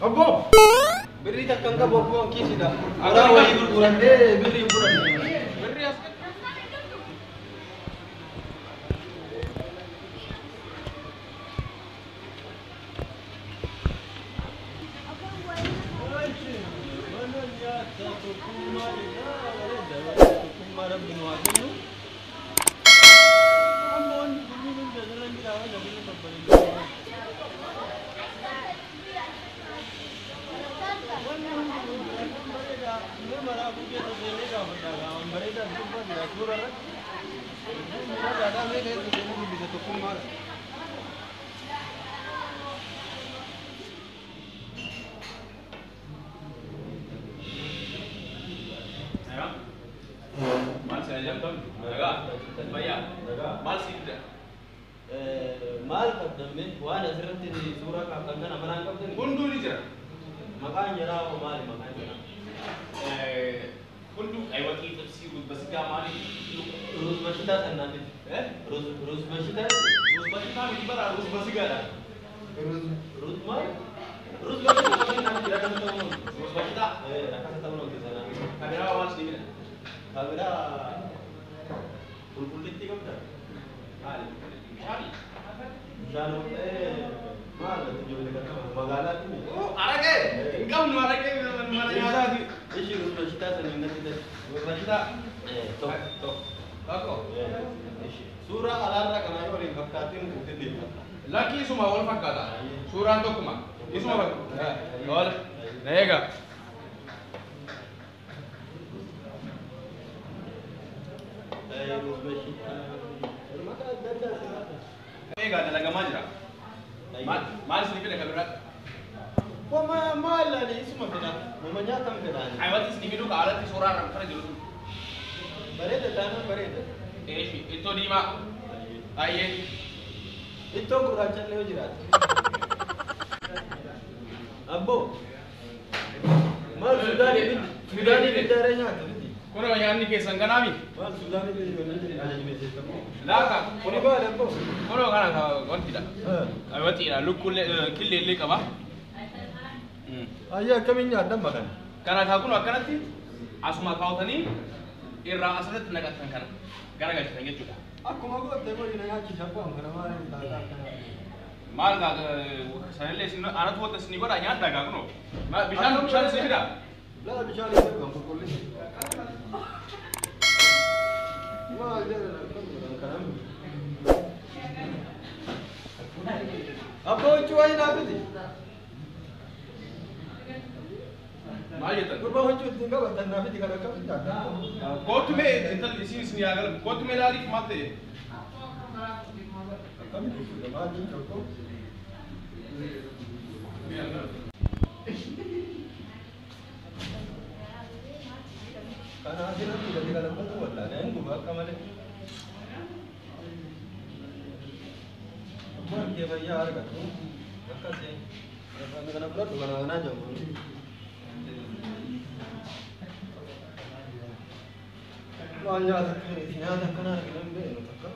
Obbo. Birrii takka hin qabu obbo kiisidha. Horaa wayii gurguradhee birrii hin fudhanne. Birrii as Tokkummaa rabbi nu haa kennu. Amma wanni kunniin hundi asirra hin jira waan asirra babbareedu. Wanni hundi bareeda. Mee maraafuu keessa seenee gaafadha. Waan bareedaa gubbaa jira suura irratti. Miidhagaadhaa mee keessa seenee dubbisa tokkummaadha. Maal si ajajamtan? Nagaa. Fayyaa. Maal si fida? Maal qabdamme waan asirratti suuraa kaaftan kana manaan qabdani? Hunduu ni jira. Maqaan jaraa hoo maali maqaan jaraa? Hunduu qaywaxii xibsii basigaa maali? Ruuz bashitaa sannaa fidi. Ruuz ruuz bashitaa? Ruuz bashitaa miti bara ruuz basigaadha. Ruuz ruuz maal? Ruuz bashitaa sannaa fidi akkasa ta'uu nooti. Ruuz bashitaa? Akkasa ta'uu nooti sanaa. Kabiraa maal si fida? Kabiraa qulqullitti qabda? Maali? Bishaani? Bishaan maal ijoollee kana magaalaatti mi? Araqee! Hin qabnu araqee mana nyaataati. Ishi ruuz bashitaa sanii natti ta'e. Ruuz bashitaa? Tokko tokko. Tokko. Suuraa alaarraa kanaa yoo waliin fakkaatiin guutee deemta. Lakki isuma wal fakkaata. Suuraan tokkuma. Isuma fakkaata. Wal. Na eega. Ruuz bashitaa. Maqaa adda addaa asirraa. Eegaa dalagamaa jira. Maal isin fida kabiraa? Wama maal ani isuma fedha. Mama nyaatan fedha. Ayiwati isin fiduu ka alatti suuraa irra kana jiru sun. Bareeda taanaan bareeda. Eeshi ittoo diimaa. Ayyee. Ittoo gurraacha illee yoo jiraate. Abbo. Maal Suudaanii biddi? Suudaanii biddaaree nyaata miti. Kunoo nyaanni keessan kanaami? Maal Suudaanii biddi wanni ajajame seettamoo? Laaka. Kuni maali abbo? Kunoo kana ka wantidha. Ayiwatiidha lukkuullee killee illee qaba. Ayyee akkamiin nyaaddan maqan? Kana kaa kunoo akkanatti asuma kaawwatanii irraa asirratti naqatan kana garagalchitan jechuudha. Akkuma gootte godina nyaachisa abbaan kana maal taataa akkana. Maal gaa sanillee isin anatu wanta isin godha nyaadhaa gaa kunoo. Bishaan bishaan isin fida. Laa bishaan hin dhugan qulqullinni. Maal jedhan akkam godhan kanaan? Abbaa huccuu wayii naa fidi. Maal jettan? Gurbaa huccuu ittiin qabatan naa fidi kan akkamitti nyaadda? Kootu mee intalli isin isin yaa galmu kootu mee laaliif maal ta'e? Akkamitti fuudha maal jechuun Kana asirratti gadi galabbatu wallaalee hin guba akka malee. Abbaan kee fayyaa argatu akkasii. Kana fudhadhu kana kanaa jedhamu. Waan nyaata akkamiiti nyaata akkanaa argina hin beeknu takka.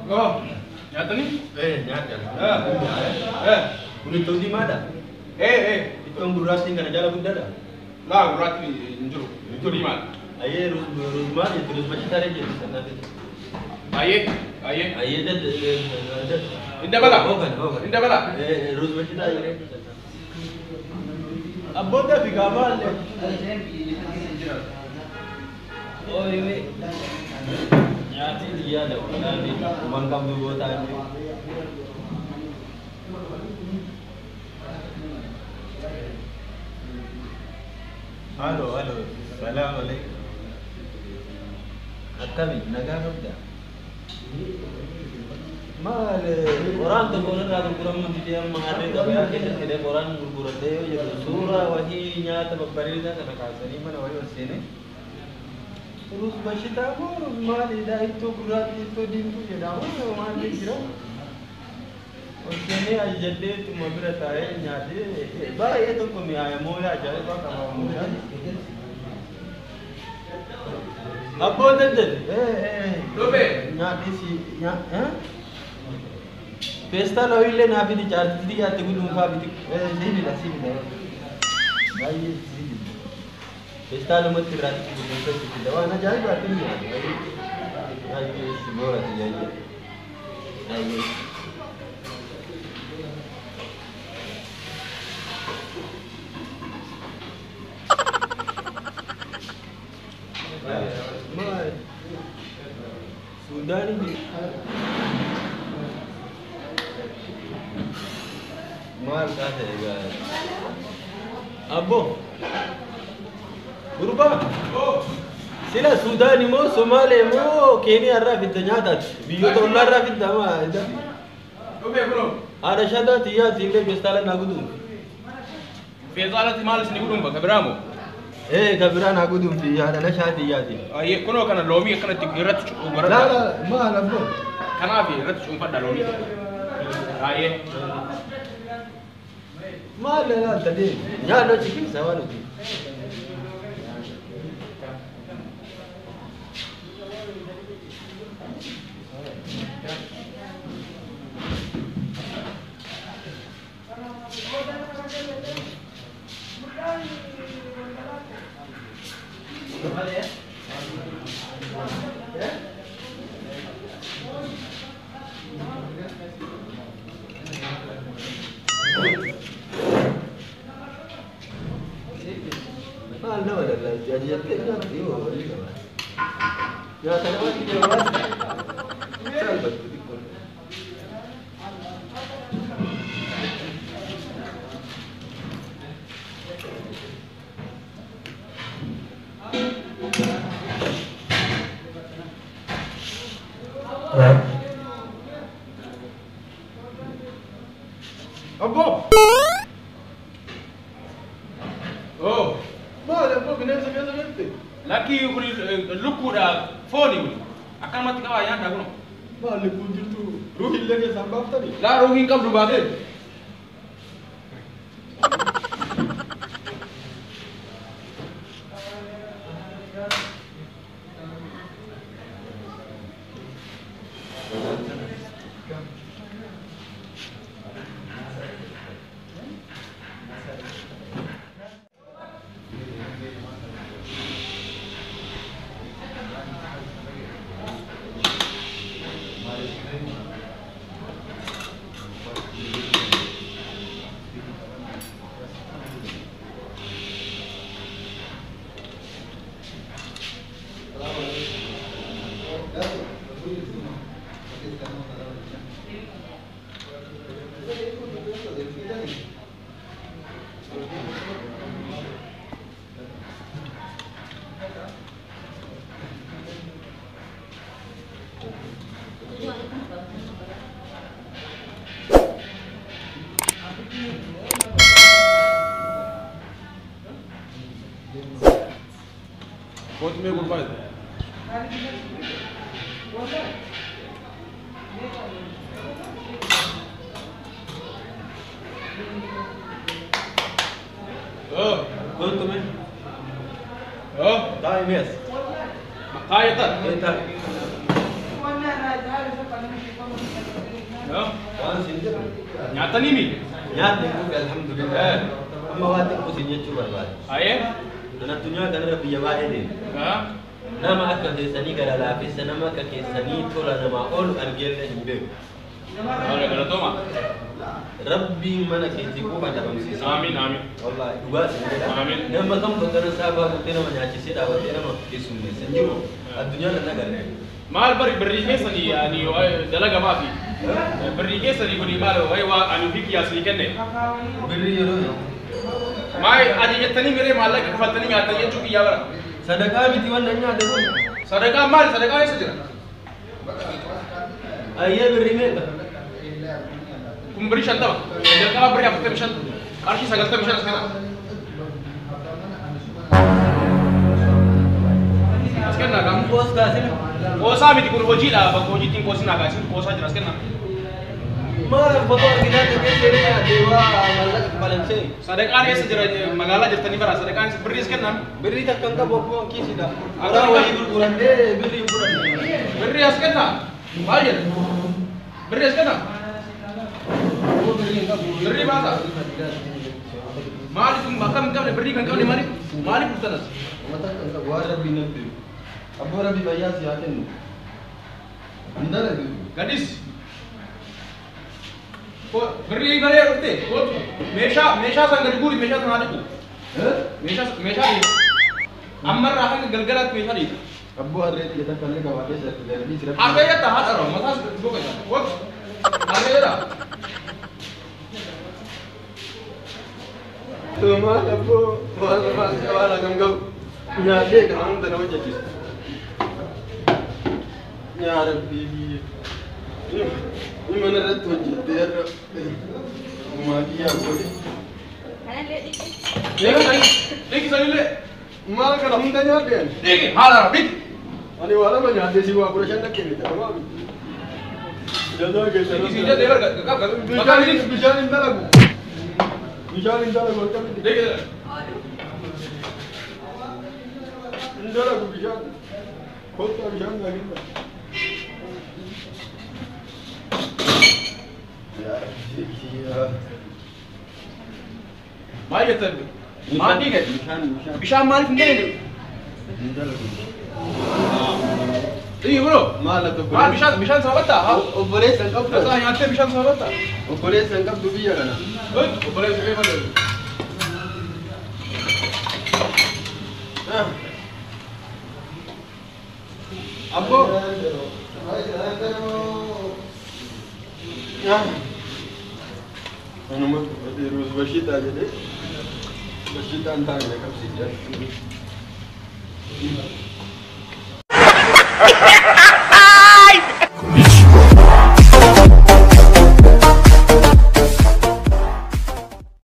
Oh, nyaatanii? Nyaata. Eh, Kun ittoo diimaadha. eh, eh. Ittoon gurraattiin kana jala guddaadha. Laa gurraatti hin jiru. Ittoo diimaadha. Ayyee ruuz maal jetti ruuz bashitaalee jetti sannaaf. Ayyee ayyee. Ayyee dad. Hin dabala. Hookan hookan. Hin dabala. Ruuz bashitaa jedhee. Abboota fi gaamaallee. Ooyee. Nyaati yaada walaali waan qabdu goota inni. Halo halo salaam alaikum. Akkami nagaa qabda? Maal qoraan tokko irraa gurguramu didee amma harree gabayaa keessatti illee qoraan gurguratee yoo jedhu suuraa wahii nyaata babbareedaa kana kaasanii mana wayii ol seenee ruuz bashitaa moo ruuz maalidha ittoo gurraattii ittoo diimtuu jedhama maal jira ol seenee ajajadhee ittuma bira taa'ee nyaatee baay'ee tokko mi'aaya moola ajaa'ibaa qaba moolaan. Abboo daddal. Dhufe. Nyaadhee si nyaa Feestaala wayiillee naa fidi jaartii dhiyaatte guduunfaa fidi. Sii fida sii fida. Baay'ee sii fida. Feestaalumatti irraa guduunfaa sii fida. Waan ajaa'ibaa fi nyaata. Baay'ee si boorati baay'ee. Baay'ee. Maal? Suudaanii maal taate egaa? Abbo gurbaa sila Suudaanii moo Somaalee moo Keeniyaa irraa fidda nyaataati? Biyyoota ollaa irraa fidda maa? Dhufe kunoo. Haadha shataa xiyyaati illee feestaala naa guduunfi. Feestaalatti maal isin guduunfa ka biraa moo? Ee ka biraa naa guduunfi haadha nashaa xiyyaati. Ayyee kunoo kana loomii akkanatti irratti Laa godhadha. laa maal abbo? Kanaaf irratti cuunfadha loomii. Ayyee. Maal laalta deemi? Nyaanni achi keessa waan nuti. Maal nama daldalti ajajattee nyaatti yoo walii qaba. Nyaata namatti jabaas salphatti xiqqoo. Abbo. Oh. Maal abbo bineensa keessa galte? Lakkii kun lukkuudha fooni kun. Akkanumatti qabaa nyaadhaa kunoo. Maal lukkuun jirtu ruuhi illee keessaan baaftanii? Laa ruuhii hin qabdu baatee. Kootu mee gurbaa. Oh. Kootu mee. Oh. Taa'e mees. Taa'e. Ee taa'e. Oh. Waan siin jedhu. Nyaatanii mi? Nyaanni kun alhamdulillah. Amma waan xiqqoo siin jechuu barbaade. Ayyee. Addunyaa kanarra biyya baay'ee deema. Nama akka keessanii gara laafessa nama akka keessanii tola namaa oolu argeellee hin beeku. Galatooma. Rabbiin mana keetii qofa dhabamsiisa. Amiin amiin. Wallaahi dhugaa sin jedha. Amiin. Nama kam bakkana saafaa guuttee nama nyaachisee dhaabatee nama keessummeessa hin jiru. Addunyaa kana agarre. Maal bari birrii keessanii ani dalaga maafi. Birrii keessanii kuni maal wayi waa ani ofii kiyyaas ni kenne. Birrii yeroo Maal ajajattanii miree maallaqa kafaltanii nyaattan jechuu kiyyaa bara. Sadaqaa miti waan nyaate kun. Sadaqaan maali? Sadaqaan eessa jira? Ayyee birrii meeqa? Kun birrii 50. Jalqaba birrii 45. Qarshii 95 as kenna. As kenna qaamni. Qoos kaasina. Qoosaa miti kun hojiidha. Bakka hojiitti hin qoosinaa kaasin qoosaa jira as kenna. Maal foto arginaa ta'ee seenee nyaatee waa maallaqa kafalansee. Sadaqaan eessa jira? Magaalaa jirtanii bara sadaqaan eessa birrii as kenna? Birrii takka hin qabu akkuma kiisidha. Qoraa wayii gurgurannee birrii hin fudhanne. Birrii as kenna? Maal jedha? Birrii as kenna? Birrii baasa. Maali kun bakka hin qabne birrii kan qabne maaliif maaliif dhuftan as? Waan rabbii nan beeku. Abboo rabbii fayyaa si haa kennu. Hin dalagu. Gadis. Birrii malee dhufte kootu meeshaa meeshaa san gadi guuri meeshaa san haa dhiqu. Meeshaa meeshaa dhiqu. Ammarraa hanga galgalaatti meeshaa dhiqu. Abboo harree xiyya takka illee qabaatee sarbii si rabbi. Harree jetta haadha roo mataas goga jetta. Kootu harree jedha. Maal abboo maal maal waan hagam gahu nyaatee kana hunda nama jechisa. Yaa rabbii biyya. Inni mana irratti hojjettee har'a maatii yaa godhe. Dhiqi sanillee. Maal kana hunda nyaatteen? Dhiqi haadha roo dhiqi. Ani waa lama nyaattee si waa 15 dhaqqee miti. Jazaa keessan. Dhiqi si jedhee barga qab qab. Bishaan hin dalagu. Bishaan hin dalagu akkamitti? Dhiqi. Hin dalagu bishaan. Kottaa bishaan laginna. Maal jettan? Maal dhiqe? Bishaan maaliif hin dalagne? Hin dalagu. Dhiqi bro. Maal obboleessa? Maal bishaan bishaan sababatta? Obboleessa hin qabdu. Tasaa nyaattee bishaan sababatta? Obboleessa hin qabdu biyya kana. Obboleessa kee malee. Abboo. Anuma ruuz bashiitaa jedhee bashiitaan taa'ee na qabsiise.